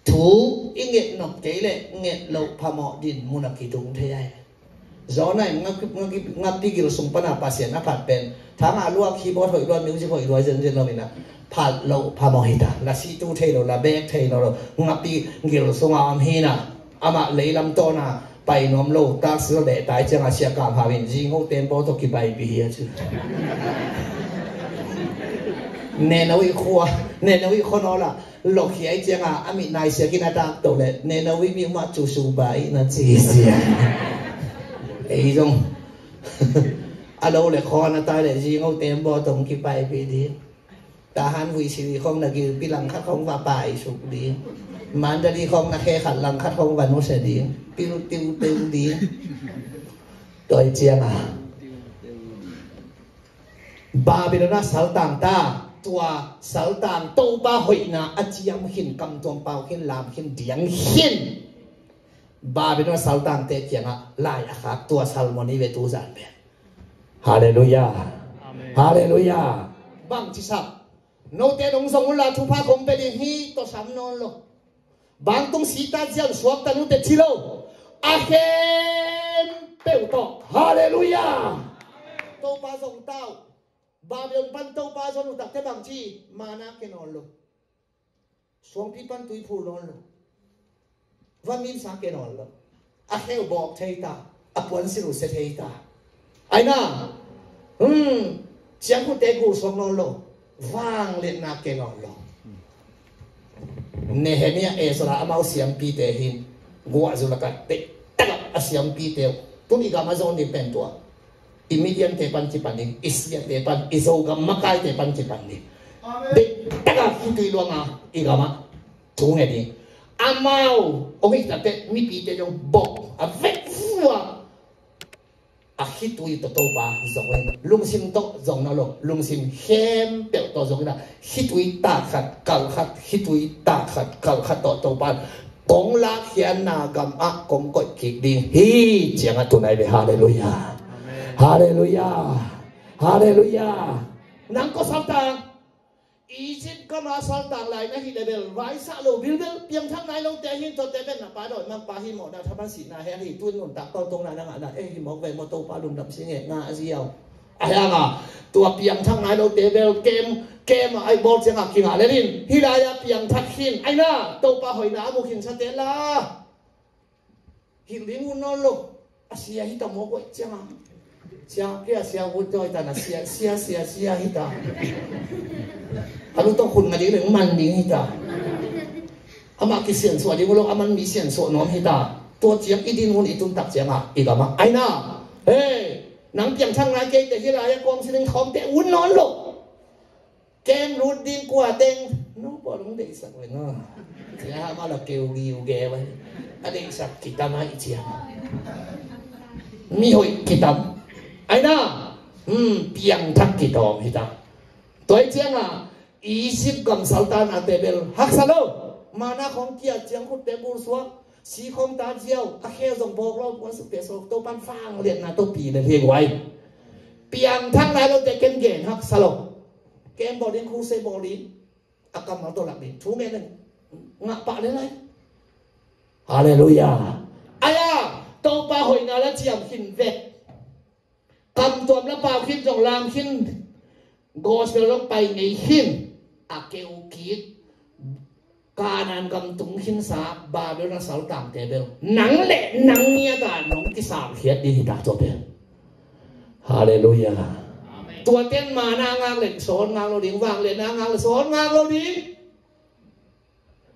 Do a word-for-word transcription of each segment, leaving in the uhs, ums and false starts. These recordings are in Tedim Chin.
Thu i nget nop kei leh nget loh phamawh din mun a kidung thei ahi. Zawna in ngak, ngak, ngakpi gil sung pana Pasian a phat pen, thanga lua, keyboard hoih lua, music hoih lua zenzen lo ina, phat loh phamawh hi ta. La situ thei lo, la bek thei lo lo, ngakpi gil sunga om hi na. Amah leilam tawna pai nuam lo, taxi lo leh tai cianga Sia Kam Hau in Zingo tembaw tawh kibaipih hi a ci. Neno i khua, Neno i khua naw la, lokhia i cianga a mit nai siakin a tak to le, Neno i mi mah cu su bai na ci sia. Ei zong a lo le khaw na tai le, Zingo tembaw tawh kibaipih ding. Tahan vui sili khong na gilpi langkhat khong va paisuk ding. Mandali khong na khe khat langkhat khong va nusia ding. Piu tiu tiu ding. Tua i cianga Babilon a saltang ta. Tua saltang Topa hoihna a ciam khin, kamtuam pau khin, lam khin, diang khin. Babilon a saltangte kiangah lai a khak tua sermon i ve tu zan pen. Halleluiah. Amen. Halleluiah. Bang ci sak? Note dong zong unla thupha kong pia ding hi tawh sam nawn lo. Bangtung sita zian suakta nute ci lo. A khempeuh tawh. Halleluiah. Topa zong tau. Babilon pan Topa zon uh takte bang ci? Mana ke nawn lo. Suangpi pan tui phul nawn lo. Van mimsa ke nawn lo. A kheu bawk thei ta. A puan silu se thei ta. Aina. Hmm. Ciangkhutte gul suak nawn lo. Vangliatna ke nawn lo. Nehemiah, Ezra amau siampite hin guahzu lakah teitakah a siampite uh tun i gam a zawn ding pen tua. I Midiante pan kipan ding, i Syriate pan, i Zogam makaite pan kipan ding. Amen. Deihtaka khitui luanga i gamah thu nge ding. Amau ong i takte mipite zong bok a vekvua. A khitui tawh Topa zong wen lungsim tawh zong na lo, lungsim khempeuh tawh zong ina, khitui tak khat kal khat, khitui tak khat kal khat tawh Topa kong lakkhiatna gamah kong koih kik ding hi. Ciangah tunai ve. Halleluiah. Amen. Halleluiah. Halleluiah. Nang kua saltang? Egypt gama saltang lai na hi le bel vaisah lo bilbel, piangthak nai lote a hin tawte bel na pa dawi mangpa hi mawhna thaman sihna he a hi. Tuin nuntak tawntungna na ngahna e hi mawk ve maw? Topa lungdam si nge ngah a ziau. A hianga tua piangthak nai lote bel kem, kem a ai bawl ciangah kingah lenin hih lai-ah piangthak khin aina Topa hoihna a mu khin sate la. Hilh ding uh nawn lo. A sia hita maw koih cianga sia kia sia ut dawi tana sia sia sia sia hita. A lu tawh khun nga ding leng man ding hita. Amah kisiansuah ding uh lo, a man mi siansuah nuam hita. Tua ciang i din hun i tuntak cianga i gamah aina. Hei, nang piangthak ngai keite hi lai-a kawm sining thawmte un nawn lo. Kem lut ding kua teng no pawl hong deihsak ve no. Cia ma la keu giu ge vai. A deihsak kitam a i cia. Mi hoih kitam. Aina. Hmm, piangthak kitawm hita. Tua i cianga Egypt gam saltang a tebel haksa lo. Mana khong kia ciang khutte bul suak. Si khong ta ziau a kheu zong bawk lo puan sukte sawk to pan fang liatna to pi le hie guai. Piangthak nai lote ken gen haksa lo. Ken bawl ding, khuse bawl ding. A kammal tawh lak ding thu ngen in ngah pah le lai. Halleluiah. Aya Topa hoihna la ciam khin vek. Kamtuam la pau khin zong lam khin. Gospel zong pai ngei khin. A keu kik. Kanaan gam tung khinsa Babylon a saltangte bel nang le nang ngiata nong kisamkhiat ding hita tua bel. Halleluiah. Amen. Tua ten mana ngak le sawn ngak lo ding, vangliatna ngak le sawn ngak lo ding.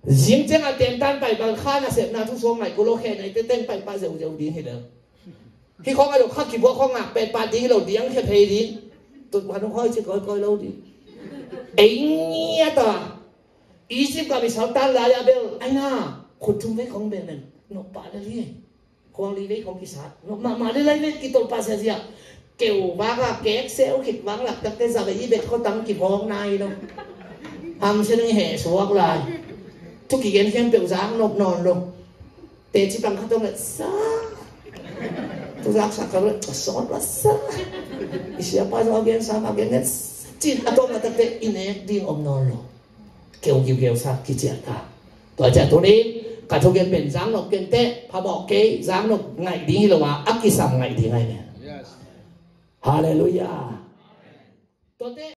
Zing ciang a tentan pai bang kha nasepna thu suang ngai kulo khe nai te teng pai pa zeu zeu ding hi le. Hi khong a lo kha kibua khong ngak pet pa ding hi lo diang khe phei ding. Tut pa nung hoi ci koi koi lo ding. Ei ngiata. Egypt gam i saltang lai-a bel aina khut thum vei khong bel nen nop pah le li. Khuang li vei khong kisat nop mahmah le lai vei kitol pah sia sia. Keu vak a kek seu khit vak lak takte za vei i bet khua tang kiphawk nai lo. Ham sia nung i heh suak lai. Thu kigen khempeuh zak nop nawn lo. Teci pang khat tong le sa. Tu zak sa ka le sawt la sa. I siapa zong a gen sa ma gen gen sa. Cin a tawm na takte i nek ding om nawn lo. Keu kiu keu sa kiciat ta. Tua ciang tuni ka thugen pen zang nop kei inteh, phamawh kei, zang nop ngaih ding hi lo a, a kisam ngaih ding ahi ve. Halleluiah. Tuate